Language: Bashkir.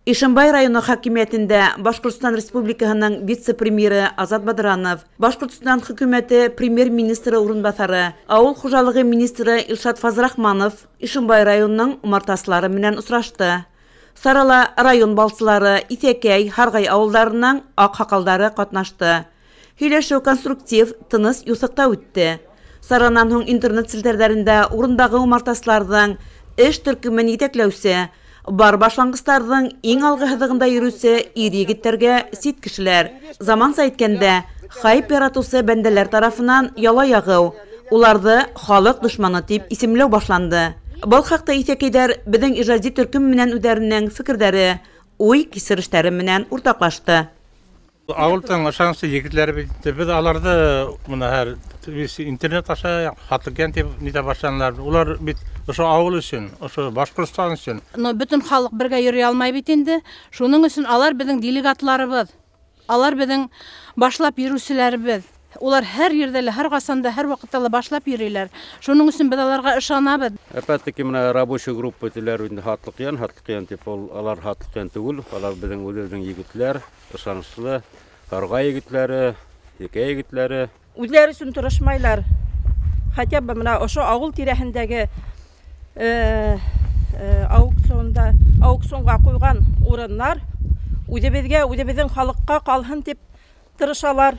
Ишембай районы хакимиәтендә Башҡортостан Республикаһының вице-премьеры Азат Бадранов, Башҡортостан хөкүмәте премьер-министры урынбаҫары, ауыл хужалығы министры Илшат Фазрахманов Ишембай районының умартасылары менән осрашты. Сарала район балсылары, Иҫәкәй, Һарғай ауылдарының аҡһаҡалдары ҡатнашты. Һөйләшеү конструктив, тыныс юҫыҡта үтте. Саранан һуң интернет селтәрҙәрендә урындағы умартасыларҙың эш төркөмөн етәкләүсе, бар башланғыстарҙың иң алғы һыҙығында йөрөүсе ир егеттәргә сит кешеләр, заманса әйткәндә, хайп яратыусы бәндәләр тарафынан яла яғыу, уларҙы халыҡ дошманы тип исемләү башланды. Был хаҡта иҫәкәйҙәр беҙҙең ижади төркөм менән үҙҙәренең фекерҙәре, уй кисерештәре менән уртаҡлашты. Ауылдың ышаныслы егетләре бит, беҙ аларҙы бына һәр интернет аша һатылған тип нитә башланылар. Улар бит ошо ауыл өсөн, ошо Башҡортостан өсөн. Но бөтөн халыҡ бергә йөрөй алмай бит инде. Шуның өсөн алар беҙҙең делегатларыбыҙ. Алар беҙҙең башлап йөрөүселәребеҙ. Улар һәр ерҙә лә, һәр ҡасан да, һәр ваҡытта ла башлап йөрөйләр. Шуның өсөн беҙ аларға ышанабыҙ. Опять-таки мына рабочий группа тиләр инде һатлыҡ ян тип, ул алар һатлыҡ ян түгел, алар беҙҙең үҙебеҙҙең егетләр, ышаныслы Һарғай егетләре, Һикәй егетләре. Үҙләре өсөн тырышмайлар. Хотя бы мына ошо ауыл тирәһендәге аукционда, аукционға ҡуйған урыннар үҙебеҙгә, үҙебеҙҙең халыҡҡа ҡалһын тип тырышалар.